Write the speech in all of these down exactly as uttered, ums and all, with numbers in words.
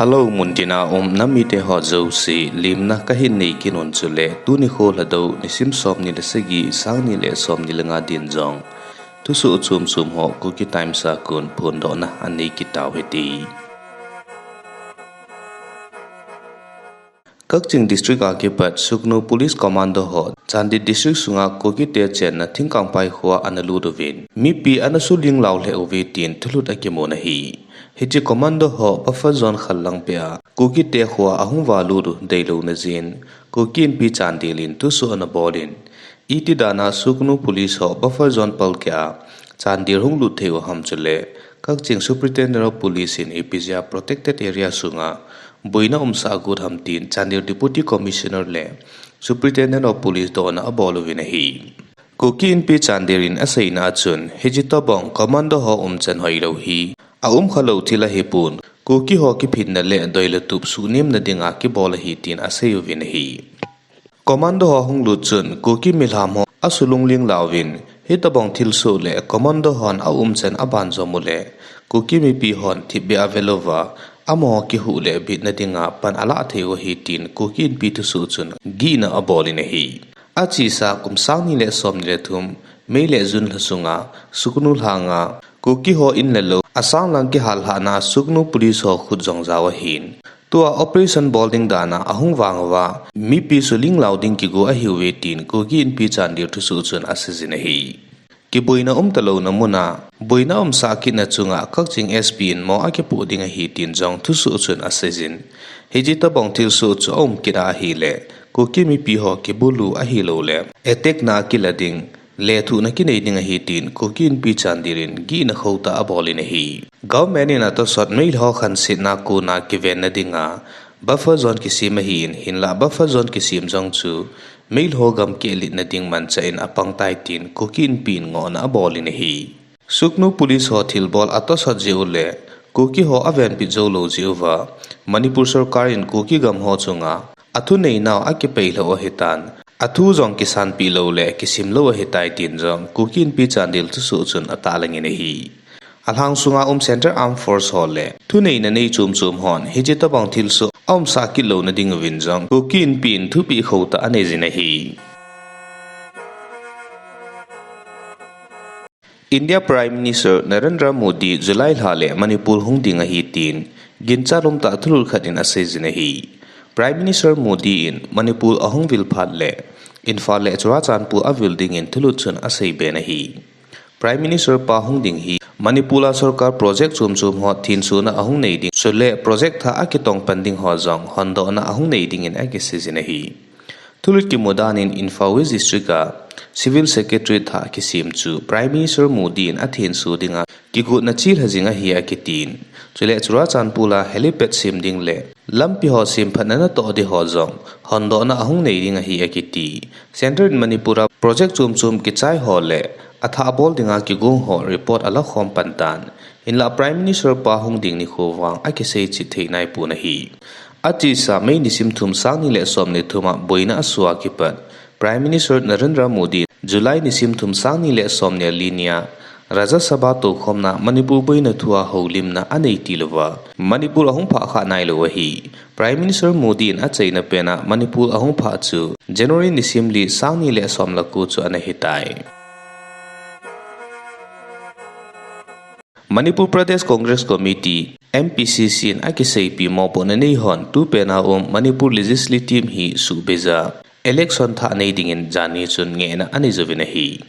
Hello, muntina um namite ho jouse, limna kahin nei kit un chule, tuni kho Lhadou, nisim som ni le sagi, sang ni le som ni le nga din jong thusoh chom chom ho Kuki Times a kon phondohna anei kit tau hite. Kakching District a kipat Sugnu Police Commando ho Chandel District sunga Kuki te chenna Thingkangphai khoa ana lut uvin, mipi ana suling lau lheh uve tin thulut akimun ahi. Hiche Commando ho Buffer Zone khat lang peh a Kuki te khoa ahung valut u deilouna jeh in, Kuki Inpi Chandel in thusoh ana bol in, iti dan a Sugnu Police ho Buffer Zone palkeh a Chandel hung lut thei u ham chule, Kakching Superintendent of Police in ipi jeh a Protected Area sunga boina umsah agot ham tin Chandel Deputy Commissioner le Superintendent of Police dohna abol uvin ahi. Kuki Inpi Chandel in aseina a chun, hiche tobang Commando ho umchan hoilou hi aum khalou thil ahipon, Kuki ho kiphinna le doi le tup suhnemna dinga kibol ahi tin asei uvin ahi. Commando ho hung lut chun, Kuki milham ho asulungling lauvin, hitobang thilsoh le Commando hon aumchan abanjom u le, Kuki mipi hon thipbeh a avelouva, amaho kihuh le bitna dinga pan alah thei u ahi tin Kuki Inpi thusoh chun gihna abol in ahi. Achesa kum sang ni le som ni le thum, May le June lha sunga, Sugnu lhanga, Kuki ho in le lou asang lang kihal lhahna Sugnu Police ho khut jong jao ahin, tua operation bol ding dan a ahung vang uva, mipi suling lau ding kigo ahiuve tin Kuki Inpi Chandel thusoh chun aseijin ahi. Kiboina um talouna muna boina umsah kitna chunga Kakching S P in mo akipoh ding ahi tin jong thusoh chun aseijin. Hiche tobang thilsoh chu aum kit a ahile, Kuki mipi ho kibulu ahilouleh attack na kila ding, lethuhna kinei ding ahi tin Kuki Inpi Chandel in gihna khotah abol in ahi. Government in atosot Meitei ho khansetna kona kivenna dinga Buffer Zone kisem ahin, hinlah Buffer Zone kisem jong chu Meitei ho gam kihlitna ding manchah in apang tai tin Kuki Inpi in ngohna abol in ahi. Sugnu Police ho thilbol atosot jeh u le Kuki ho avenbit joulou jeh uva, Manipur sorkar in Kuki gam ho chunga athuneinau akipeilha u ahitan, athu jong kisanpeh lou le kisim lou ahitai tin jong Kuki Inpi Chandel thusoh chun atahlang in ahi. Alhang sunga um Central Armed Force ho le thuneina nei chom chom hon hiche tobang thilsoh aumsah kit louna ding uvin jong Kuki Inpi in thupeh khotah aneijin ahi. India Prime Minister Narendra Modi July lha le Manipur hung ding ahi tin ginchat umtah thulhut khat in aseijin ahi. Prime Minister Modi in Manipur ahung vil phat le Imphal le Churachandpur avil dingin thulhut chun aseiben ahi. Prime Minister pa hung ding hi Manipur a sorkar project chom chom ho thensona ahung nei ding, chule project thah akitong pan ding ho jong hondohna ahung nei dingin akiseijin ahi. Thulhut kimu dan in Imphal West District a Civil Secretariat thah kisem chu Prime Minister Modi in athenso dinga kigotna chelha jing ahi akitin. Chule Churachandpur a helipad sem ding le lampi ho semphatna natoh ding ho jong hondohna ahung nei ding ahi akiti. Centre in Manipur a project chom chom kichai ho le athah bol dinga kigong ho report alakhom pan tan. Hinlah Prime Minister pa hung ding nikho vang akisei chet thei naipon ahi. Achesa May nisim thum sang ni le som ni thum a boina asoh a kipat Prime Minister Narendra Modi July nisim thum sang ni le som ni le li nia Rajya Sabha toukhomna Manipur boina thua houlimna anei tilouva Manipur ahung phah kha nailou ahi. Prime Minister Modi in achaina pena Manipur ahung phah chu January nisim li sang ni le som le ko chu ana hitai. Manipur Pradesh Congress Committee, M P C C in akiseipi mopohna nei hon tupena um Manipur Legislative hi suhbeija election thah nei dingin janhi chun ngehna anei jouvin ahi.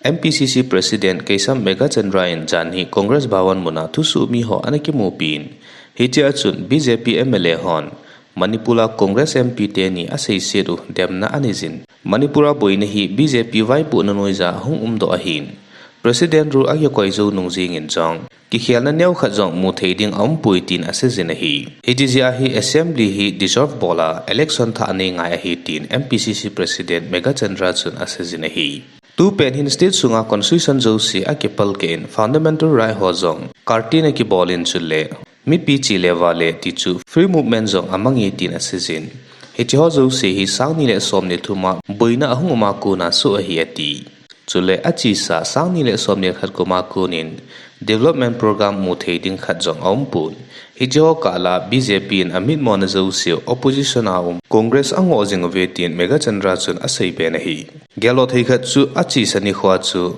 M P C C President Keisham Meghachandra in janhi Congress Bhavan muna thusoh mi ho ana kimupi in, hichea chun B J P M L A hon Manipur a Congress M P teni aseiset u demna aneijin, Manipur a boina hi B J P vaipohna noija hung umdoh ahin, President rule akikoi jou nung jengin jong kikhelna neokhat jong muthei ding aumpoi tin aseijin ahi. Hiche jeh a hi Assembly hi dissolve bol a election thah nei ngai ahi tin M P C C President Meghachandra chun aseijin ahi. Tupen hin state sunga constitution jouse akipalkeh in fundamental right ho jong curtail akibol in chule mipi che le vale tichu free movement jong amange tin aseijin. Hiche ho jouse hi sang ni le som ni thum a boina ahung um a kona soh ahi ati. Chule achesa sang ni le som ni le khat kum a kon in development program mu thei ding khat jong aumpon. Hiche ho kah lah a B J P in amitmo na jouse opposition a um Congress angoh jing uve tin Meghachandra chun asei pen ahi. Gel lo thei khat chu achesa nikho a chu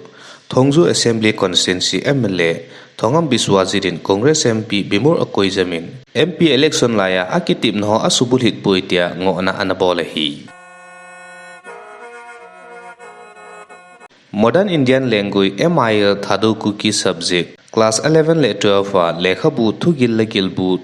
Thongju Assembly Constituency M L A Thongam Biswajit in Congress M P Bimol Akoijam in M P election lai a akitepna ho asubulhit poi tia ngohna ana bol ahi. Modern Indian Language, M I L, Thadou Kuki subject, class eleven le twelve a lekhabu thugil le gilbu,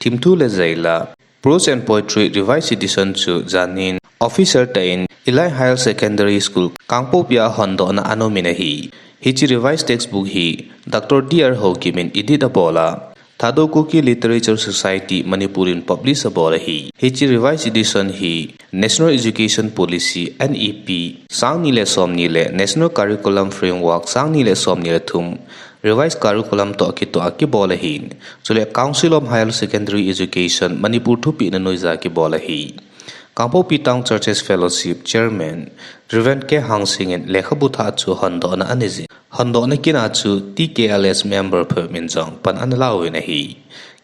thimthu le jaila, prose and poetry revised edition chu janhin official tah in Eli Higher Secondary School, Kangpokpi a hondohna ana um in ahi. Hiche revised textbook hi Doctor D R Haokip in edit abol a, Thadou Kuki Literature Society Manipur in publish abol ahi. Hiche revised edition hi National Education Policy, N E P, sang ni le som ni le National Curriculum Framework sang ni le som ni le thum, revised curriculum toh kitoh a kibol ahin. Chule Council of Higher Secondary Education Manipur thupehna noiya kibol ahi. Kangpokpi Town Churches Fellowship Chairman Reverend K Hangsing in lekhabu thah chu hondohna ana nei jin. Hondohna kin a chu T K L S member phabep in jong pan ana la uvin ahi.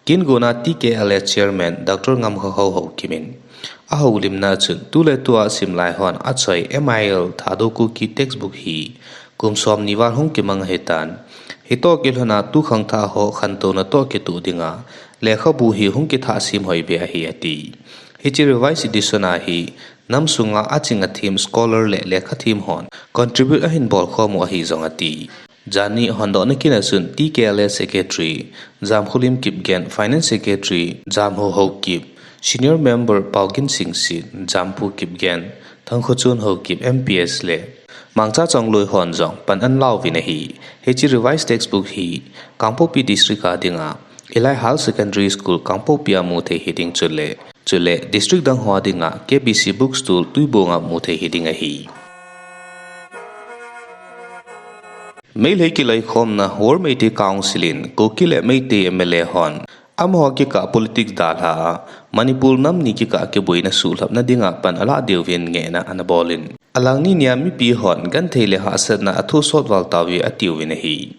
Kin gon a T K L S Chairman Doctor Ngamkhakhao Haokip in ahoulimna chun tuletua simlai hon achoi M I L Thadou Kuki textbook hi kum som ni val hung kimang ahitan. Hitoh kilhon a tu khangthah ho khantouna toh kitoh dinga lekhabu hi hung kithah sem hoi be ahi ati. Hiche revised edition a hi nam sunga aching athem scholar le lekhathem hon contribute ahin bolkhom u ahi jong ati. Janhi hondohna kin a chun T K L S Secretary Jamkholim Kipgen, Finance Secretary Jamho Haokip, Senior Member Paogin Singsit, Jampu Kipgen, Thangkhochon Haokip M P S le Mangcha Chongloi hon jong pan ana la uvin ahi. Hiche revised textbook hi Kangpokpi District a dinga Eli Higher Secondary School Kangpokpi a mu thei hiding chule, chule district dang ho a dinga K B C Bookstall Tuibong a mu thei hiding ahi. Meitei kiloikhomna World Meitei Council in Kuki le Meitei M L A hon amaho kikah politics dalha a Manipur nam ni kikah kiboina suhlhapna dinga pan alah diuvin ngehna ana bol in, alangni nia mipi hon genthei le hahsatna athoh sot val tauve atiuvin ahi.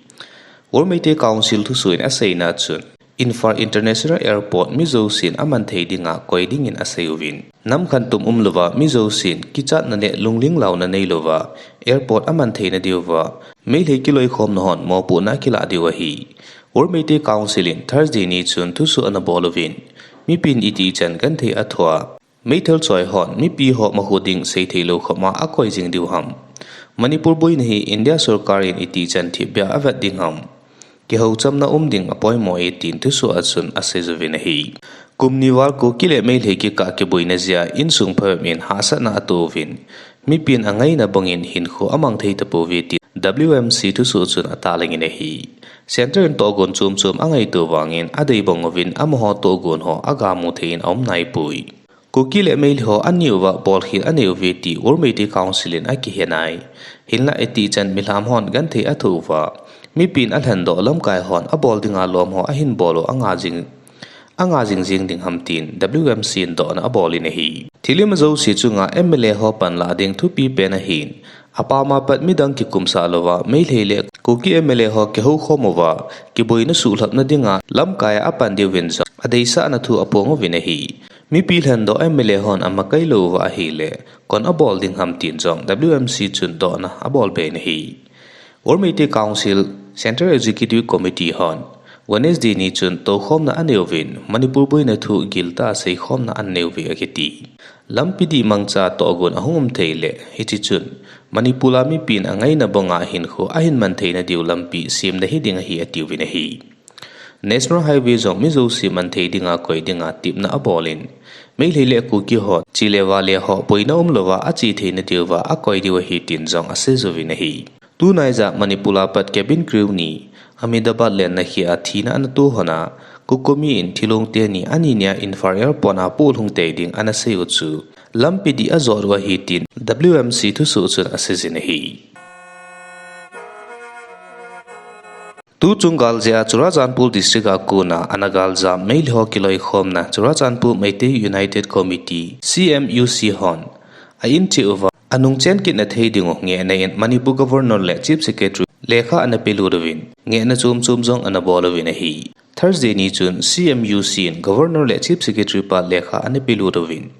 World Meitei Council thusoh in aseina chun, Imphal International Airport mi jousen aman thei dinga koi dingin asei uvin, nam khat tum umlouva mi jousen kichatna le lungling launa neilouva airport aman theina diuva Meitei kiloikhomna hon mopohna akilah diu ahi. World Meitei Council in Thursday ni chun thusoh ana bol uvin, mipin itichan genthei athoh a, meithal choi hon mipi ho makhu ding seithei lou khop ma akoi jing diu ham, Manipur boina hi India sorkar in itichan thipbeh a avet ding ham, kihouchamna um ding apoimo e tin thusoh a chun asei uvin ahi. Kum ni val Kuki le Meitei kikah kiboina jeh a insung phabep in hahsatna atoh uvin, mipin angaina bangin hinkho amang thei tapouve tin W M C thusoh chun atahlang in ahi. Centre in tohgon chom chom angaito vangin adei bang uvin amaho tohgon ho agamu thei in aum naipoi. Kuki le Meitei ho aneo uva bolkhel anei uve ti World Meitei Council in akihe nai. Hinlah itichan milham hon genthei athoh uva, mipin alhendoh lamkai hon abol dinga lom ho ahin bol u anga jing, anga jing jing ding ham tin W M C in dohna abol in ahi. Thilha jouse chunga M L A ho panlah ding thupi pen ahin, apam a pat midang kikumsah louva Meitei le Kuki M L A ho kihoukhom uva kiboina suhlhapna dinga lamkai a apan diuvin jong adeisahna thu aphong uvin ahi. Mipi lhendoh M L A hon amakai lou uva ahile, koin abol ding ham tin jong W M C chun dohna abol be in ahi. World Meitei Council Central Executive Committee hon Wednesday ni chun toukhomna anei uvin, Manipur boina thu giltah a seikhomna anei uve akiti. Lampi dih mangcha tohgon ahung um thei le, hiche chun Manipur a mipin angaina banga hinkho ahin man theina diu lampi semna hiding ahi atiuvin ahi. National Highway jong mi jouse man thei dinga koi dinga tepna abol in, Meitei le Kuki ho, che le vale ho boina umlouva ache theina diuva akoi diu ahi tin jong asei uvin ahi. Tunaiya Manipur a pat cabin crew ni Ahmedabad lenna khia thina ana to hon a, COCOMI in thilong teni ani nia Imphal Airport a pohlhung tei ding ana sei u chu lampi dih ajot u ahi tin W M C thusoh chun asei jin ahi. Tuchung gal jeh a Churachandpur District a kona ana galjam Meitei ho kiloikhomna Churachandpur Meitei United Committee, C M U C hon a in cheh uva anungchen kitna thei dingu ngehna in Manipur Governor le Chief Secretary lekha ana pelut uvin, ngehna chom chom jong ana bol uvin ahi. Thursday ni chun C M U C in Governor le Chief Secretary pa lekha ana pelut uvin,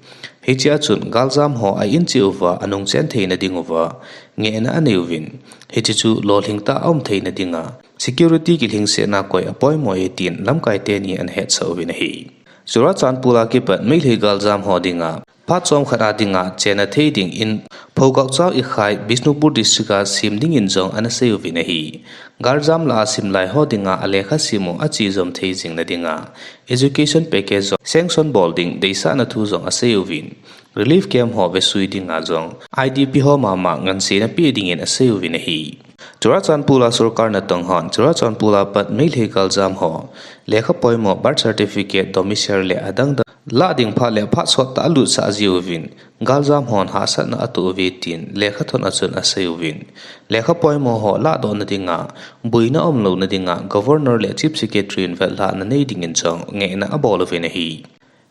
hichea chun galjam ho a-in cheh uva anungchen theina dinguva ngehna anei uvin, hiche chu lolhing tah a um theina dinga security kilhingsetna koi apoimo e tin lamkai teni ana hetsah uvin ahi. Churachandpur a kipat Meitei galjam ho dinga phat chomkhat a dinga chenna thei dingin Phougakchao Ikhai Bishnupur District a sem dingin jong ana sei uvin ahi. Galjam lah a simlai ho dinga alekha sem u ache jom thei jingna dinga education package jong sanction bol ding deisahna thu jong asei uvin, relief camp ho vesui dinga jong I D P ho mama ngansena pe dingin asei uvin ahi. Churachandpur a sorkar natong hon Churachandpur a pat Meitei galjam ho lekha poimo, birth certificate, domicile le adang dang lah ding phat le phat sot tah a lutsah jiuvin, galjam hon hahsatna atoh uve tin lekhathot a chun asei uvin, lekha poimo ho lahdohna dinga boina umlouna dinga Governor le Chief Secretary in vetlhahna nei dingin jong ngehna abol uvin ahi.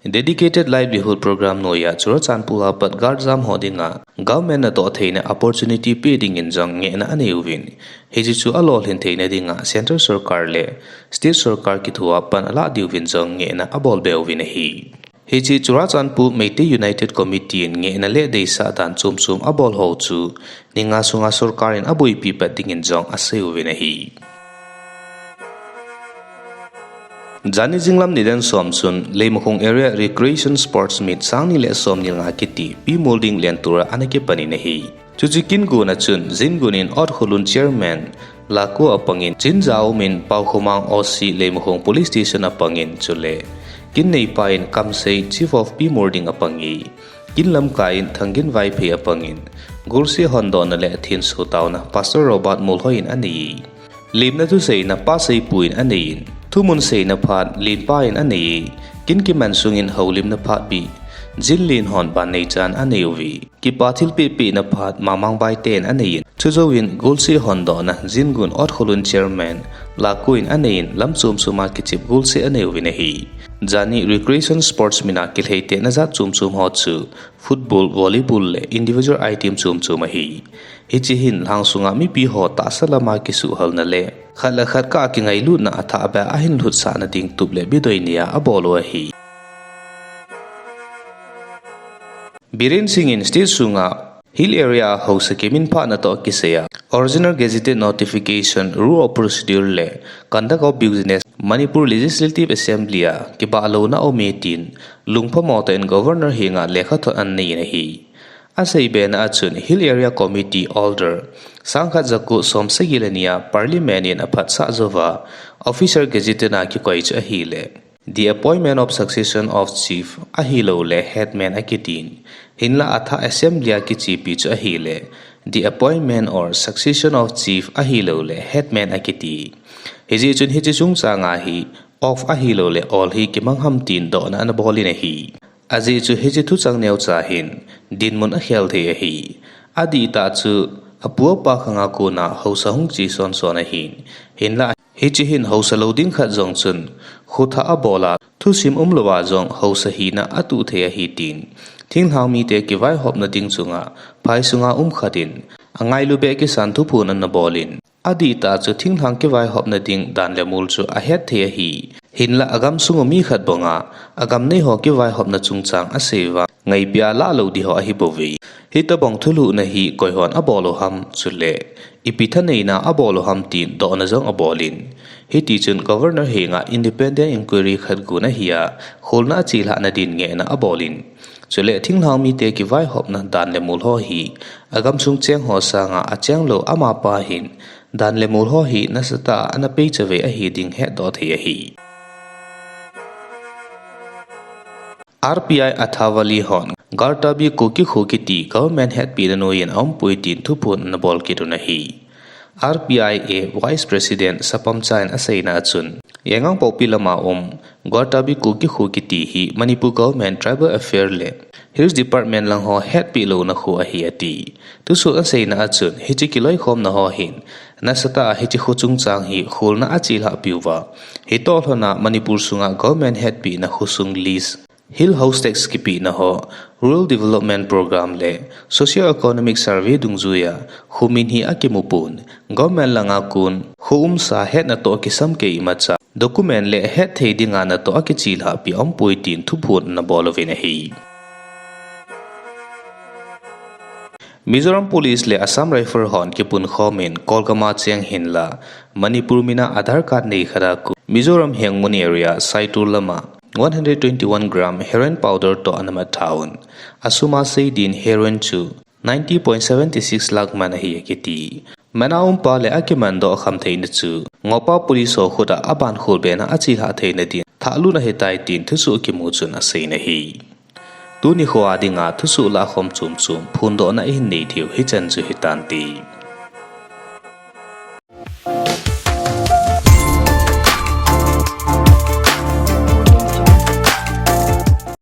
Dedicated Livelihood Program noiya Churachandpur a pat galjam ho dinga government natoh theina opportunity pe dingin jong ngehna anei uvin, hiche chu alolhin theina dinga Central sorkar le State sorkar kithua pan alah diuvin jong ngehna abol be uvin ahi. Hiche Churachandpur Meitei United Committee in ngehna le deisah dan chom chom abol ho chu ni nga sunga sorkar in aboipi pat dingin jong asei uvin ahi. Jani jinglam nidan som chun Leimakhong Area Recreation Sports Meet sangni le somni le nga kiti P Mulding Lentur a ana kipan in ahi. Chuche kin gon a chun Jin Gun in Ot Kholun Chairman Laku apangin, Jin Jaum in Paokhomang O C Leimakhong Police Station apangin, chule kin neipa in Kamsei Chief of P Mulding apangin, kin lamkai in Thangin Vaiphei apangin, golse hondohna le thenso taona Pastor Robert Molhoi in anei. Lemna thuseina Pa Seipu in anei in, thumun seina phat Lenpa in anei. Kin kiman sungin houlimna phat bih Jin Len hon ban neichan anei uve. Kipa thilpeh pehna phat Mamang Baite in anei in, chujouvin golse hondohna Jin Gun Ot Kholun Chairman Laku in anei in, lam chom chom a kichep golse anei uvin ahi. Jani Recreation Sports Meet a kilheitetna jat chom chom ho chu football, volleyball le individual item chom chom ahi. Hiche hin lhang sunga mipi ho tahsa lama kisuhhalna le khat le khat kah a kingailutna athah beh a ahin lhutsahna ding tup le bidoi nia abol u ahi. Biren Singh in state sunga Hill Area a haosa kiminphah natoh kisaiya Original Gazetted Notification, Rule of Procedure le Conduct of Business Manipur Legislative Assembly a kibahlouna aume tin lungphamo tah in Governor henga lekhathot ananei in ahi. Aseibena a chun Hill Area Committee Order sangkhat jako somsagi le ni a Parliament in aphatsah jouva Official Gazette a kikoi chu ahile The Appointment of Succession of Chief ahiloule Headman akitin, hinla athah Assembly a kichepi chu ahile The Appointment or Succession of Chief ahiloule Headman akiti. Hijeh chun hiche chungchanga hi of ahiloule all hi kimang ham tin dohna anabol in ahi. Ajeh chu hiche thuchang neocha hin dinmun akhel thei ahi. Adihtah chu apu apa khanga kona haosa hung che sonson ahin, hinla hiche hin haosa lou ding khat jong chun khothah abol a, thusim umlouva jong haosa hina atuh thei ahi tin, thinglhang mite kivaihopna ding chunga phai sunga um khat in angailu beh kisan thuphon anabol in, adihtah chu thinglhang kivaihopna ding dan le mol chu ahet thei ahi. Hinla agamsung u mi khat banga agam neiho kivaihopna chungchang aseiuva, ngaipia lahlou diho ahibouve. Hitobang thulhuhna hi koihon abol u ham, chule ipi thaneina abol u ham tin dohna jong abol in, hitichun Governor henga Independent Inquiry khat gon ahia, kholna achelhahna din ngehna abol in, chule thinglhang mite kivaihopna dan le mol ho hi agamsung chengho sanga achenglou amapa hin dan le mol ho hi nasatah a anapeichauve ahi ding hetdoh thei ahi. R P I Athavale hon Galtabi Kuki kho kiti government hetpehna noiyin aumpoi tin thuphon anabol kit un ahi. R P I A Vice President Sapamcha in aseina a chun, Yaingangpokpi lama um Galtabi Kuki kho kiti hi Manipur Government Tribal Affair le Hills Department lang ho hetpeh louna kho ahi ati. Thusoh aseina a chun, hiche kiloikhomna ho hin nasatah a hiche kho chungchang hi kholna achelhah piuva, hitoh lhona Manipur sunga government hetpehna khosung list Hill House Tax kipehna ho, Rural Development Program le Socio-Economic Survey dungjuiya khomin hi akimupon, government langa kon kho umsa hetna toh kisam kei imacha document le hetthei dinga natoh akichelhahpi aumpoi tin thuphon anabol uvin ahi. Mizoram Police le Assam Rifle hon kipunkhomin Kolgam a cheng hinla, Manipur mina Aadhaar card neikhat a kon Mizoram Hengmun area Saituar lama one hundred twenty-one gram heroin powder toh anamat thauvin, asuma seidin heroin chu ninety point seven six lakh man ahi akiti. Mana umpa le akimandoh khamtheina chu ngohpa police ho khut a abankholbehna achelhah theina din thahlut ahitai tin thusoh kimu chun aseiyin ahi. Tuni khoa dinga thusoh lahkhom chomchom phondohna ihin nei diu hichan chu hitante.